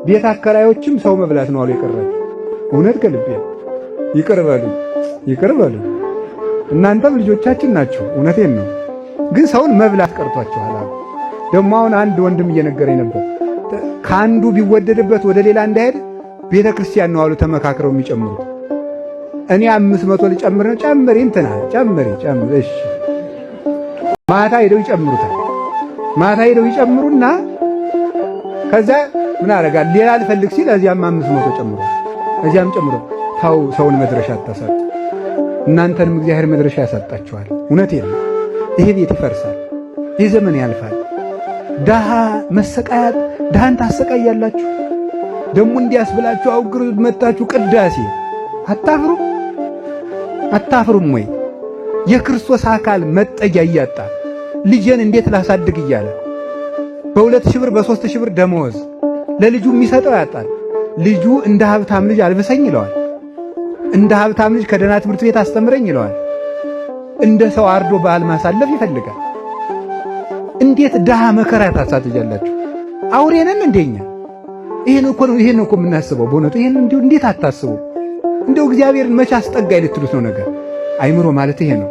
ቤት አከራዮችም ሰው መብላት ነው አሉ የቀራችሁ። እውነት ከልቤ ይቅር በሉ፣ ይቅር በሉ። እናንተም ልጆቻችን ናችሁ። እውነቴን ነው። ግን ሰውን መብላት ቀርቷችኋል አሉ። ደግሞ አሁን አንድ ወንድም እየነገረኝ ነበር። ከአንዱ ቢወደድበት ወደ ሌላ እንዳይሄድ ቤተ ክርስቲያን ነው አሉ ተመካክረው የሚጨምሩት። እኔ 500 ልጨምር ነው። ጨምሪ እንትና ጨምሪ ጨምሪ። እሺ ማታ ሄደው ይጨምሩታል። ማታ ሄደው ይጨምሩና ከዛ ምን አደርጋለሁ ሌላ ልፈልግ ሲል እዚያም 500 ጨምሮ እዚያም ጨምሮ። ታው ሰውን መድረሻ አታሳጡ። እናንተንም እግዚአብሔር መድረሻ ያሳጣችኋል። እውነቴን ነው። ይሄ ቤት ይፈርሳል። ይህ ዘመን ያልፋል። ድሃ መሰቃያት፣ ድሃን ታሰቃያላችሁ። ደግሞ እንዲያስብላችሁ አውግር መጣችሁ ቅዳሴ አታፍሩ አታፍሩም ወይ? የክርስቶስ አካል መጠጊያ እያጣ ልጄን እንዴት ላሳድግ እያለ በ2000 ብር በ3000 ብር ደመወዝ ለልጁ የሚሰጠው ያጣል። ልጁ እንደ ሀብታም ልጅ አልብሰኝ ይለዋል። እንደ ሀብታም ልጅ ከደህና ትምህርት ቤት አስተምረኝ ይለዋል። እንደ ሰው አርዶ በዓል ማሳለፍ ይፈልጋል። እንዴት ድሃ መከራ ታሳድጃላችሁ? አውሬ ነን እንደኛ። ይሄን እኮ ነው፣ ይሄን እኮ የምናስበው በእውነቱ። ይሄን እንዲሁ እንዴት አታስቡ? እንደው እግዚአብሔርን መቼ አስጠጋኝ ልትሉት ነው ነገር። አይምሮ ማለት ይሄ ነው።